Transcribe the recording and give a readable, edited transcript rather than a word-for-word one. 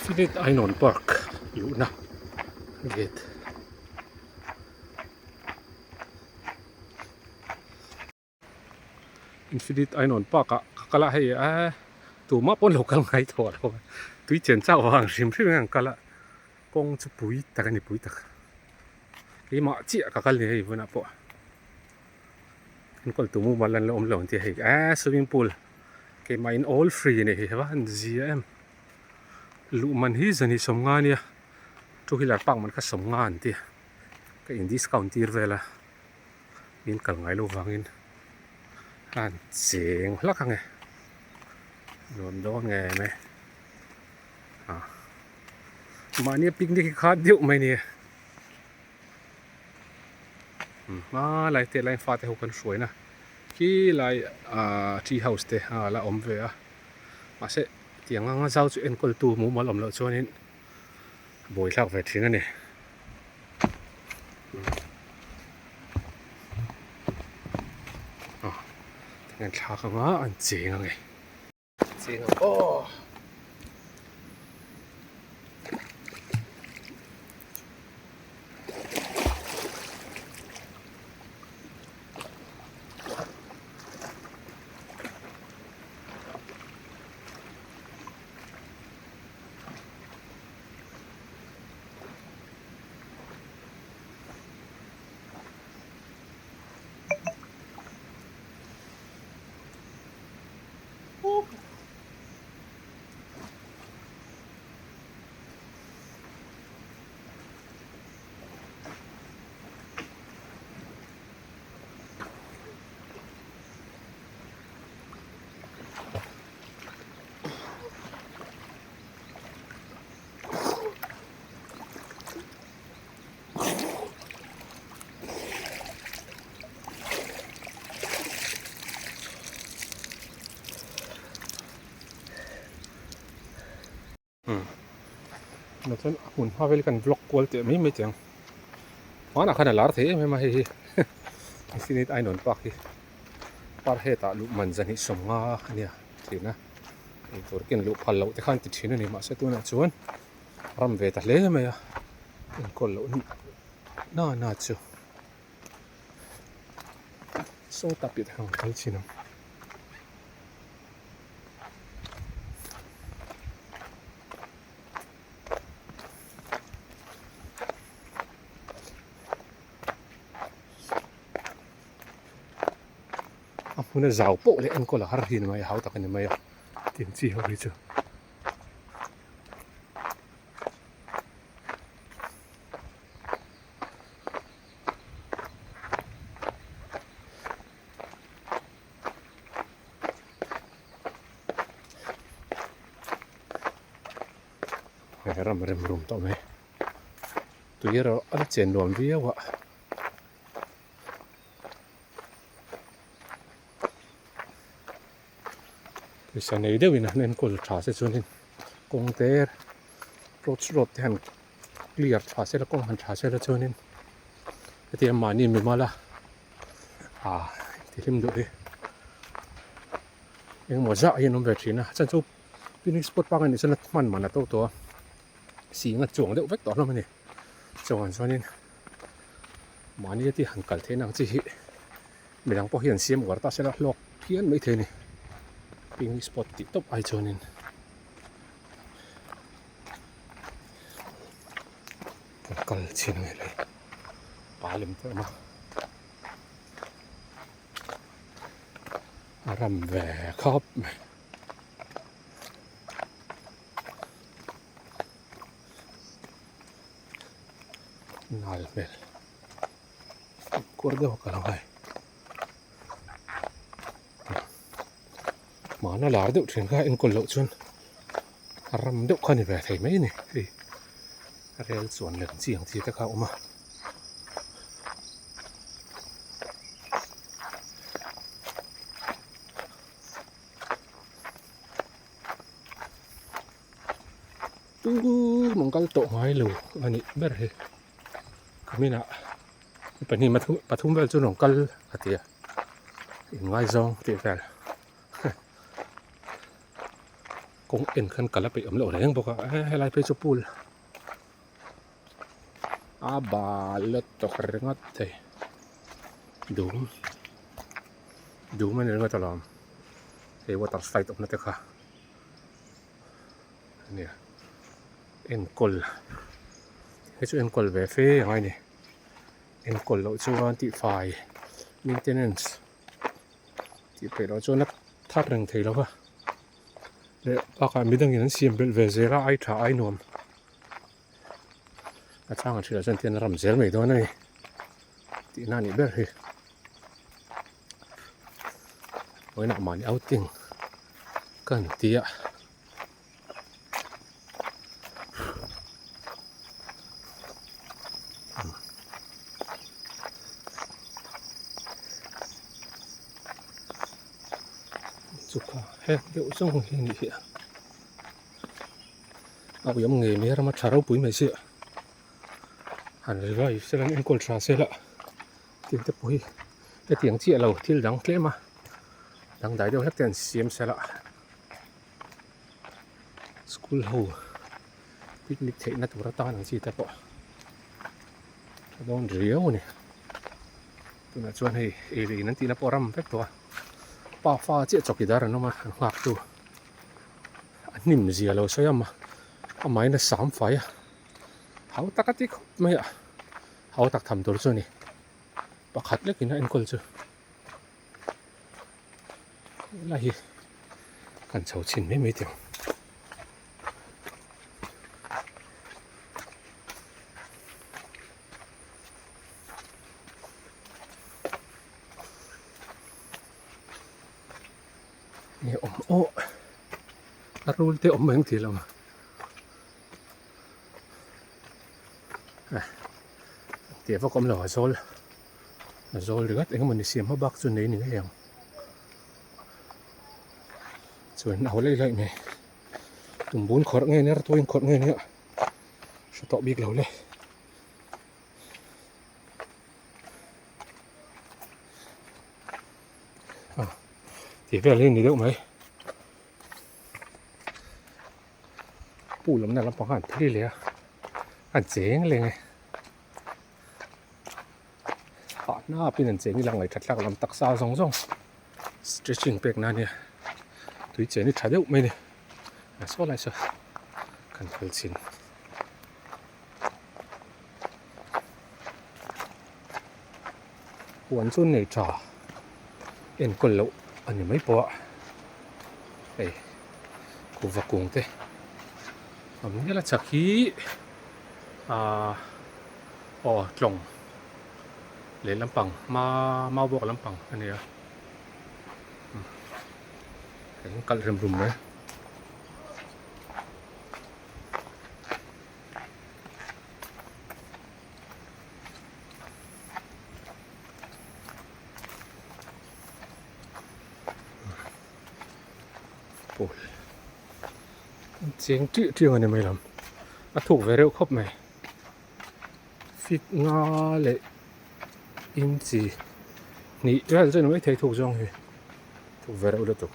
Infinite Ainawn Park luhna gate. Infinite Ainawn Park ah ka kal a hei eh tumah pawn lo kal ngai tawh lo a tui chen chauh vang hrim hrim in an kal a kawng chu pui tak a ni pui tak keimah chiah ka kal ni hei vawiinah pawh. Enkawl tu mumal an la awm lo ang tih hei eee swimming pool keimah in all free a nih hi heva an zia em luh man hi zan hi sawmnga ania two wheeler park man kha sawmnga an tia ka in discount tir vel a in kal ngai lo vangin a han cheng hlak ang e nuam dawn ngei mai ah mahni a picnic hi khat deuh mai nia. Hma lai te lai fate ho kan hruaina khi lai ahh tree house te a la awm ve a mahse tiang anga zau chu enkawl tu mumal awm loh chuanin a buaithlak ve thin a ni. Aw an thlak anga an cheng ange. Cheng ang aw. Tunah chuan a hmun hma vel hi kan vlog kual teh mai mai teh ang hmanah khan a lar thei em em a hei hi infinite ainawn park hi par hetah luh man zahnih sawmnga a nia thin a eitur ken luh phal loh te khan ti thin a ni mahse tunah chuan ram ve ta hle mai a enkawl loh na na chu saw ta piah te khan kal chin ang. A hmuna zau pawh leh enkawl a har hi ni mai a hau tak a ni mai a tin chi ho hi chu. Ram rem rum tawh mai tui erawh a la chen nuam viau a. Pawisa nei deuhin an enkawl tha se chuanin kawng te road road te han clear tha sela kawng han tha sela chuanin hetiang mahni mimal a ah tihlim duh hi engemaw zah hi an awm ve thin a chhan chu picnic spot pangngai nih chuan a hman man a to tawh a sing a chuang deuh vek tawh hlawm a ni chuan chuanin mahni a tih han kal theih na ang chi hi. Midang pawh hi an siam uar ta sela hlawk phian maithei a ni. Picnic spot tih tawp ai chuanin kan kal chhin ang helai pa lem te a awm a. A ram ve khawp mai. Nal hmel. Kawr deuh ka lo ngai mahna lar deuh thin kha enkawl loh chuan a ram deuh kha ni ve thei mai a ni hei rel chuan lem chi ang chi te kha a awm a. Tumah kal tawh ngai lo a nih ber hi. Kuminah pahnih pathum vel chu an rawn kal a ti a inngaizawng tih vel. Kawng en khan kal a peih awm loh reng bawk a e helai phei chu pool a bal tawk ringawt thei dum dum a ni ringawt alawm hei water slide awmna te kha ania enkawl hei chu enkawl ve fe a ngai a ni enkawl loh chuan tihfai maintenance tih peih loh chuan a thar reng thei lo va leh bakah midangin an siam belh ve zel a ai tha ai nuam a chang an hrilh ah chuan tian a ram zel mai dawn a ni tihna a nih ber hi vawiinah mahni outing ka han ti a. Chukha hek deuh zawng hi a nih hi a a uiawm ngei mai a rama tha ropui mai sia han revive sela an enkawl tha sela thil te pawh hi hetiang chiah lo thil dang tlem a dangdai deuh hlek te an siam sela. School ho picnic theihna tur atan ang chi te pawh tha dawn riau a ni. Tunah chuan hei ei leh in an tihna pawh a ram vek tawh a, pa fa chiah chawkidar an awm a an nghak tu a hnim zia lo sawi a amahin a sam fai a hau tak a ti khawp mai a hau tak tham tur chu a ni pakhat lekin a enkawl chu. Helai hi kan chho chhin mai mai teh ang. Nge awm aw a rul te awm eng thil ang tih vak awm lo a zawl. A zawl ringawt eng emawni siam hma bak chu nei ni ngei ang. Chuan a haw laih laih mai. Tumbun khawrh nge nia ratuain khawrh nge nia hre tawh bik lo le. A tih vel hi a ni deuh mai. Pool awmna lampang kha an phei leh a an cheng leng e. Hah hnap in an cheng ila ngaih that hlak lam taksa zawng zawng stretching pek na ania tui chen hi tha deuh mai a ni a saw lai saw kan kal chhin huan chu nei tha enkawl loh a ni mai pawh a hei kuhva kung te a awm ngial a chak hi ahh aw tlawng leh lampang hma mau bawk lampang a ni a eng kalh rem rum mai. Pawl cheng tih tih ang a ni mai lam a thuk ve reuh khawp mai feet nga leh inchi hnih vel chu a ni maithei thuk zawng hi thuk ve reuh lutuk.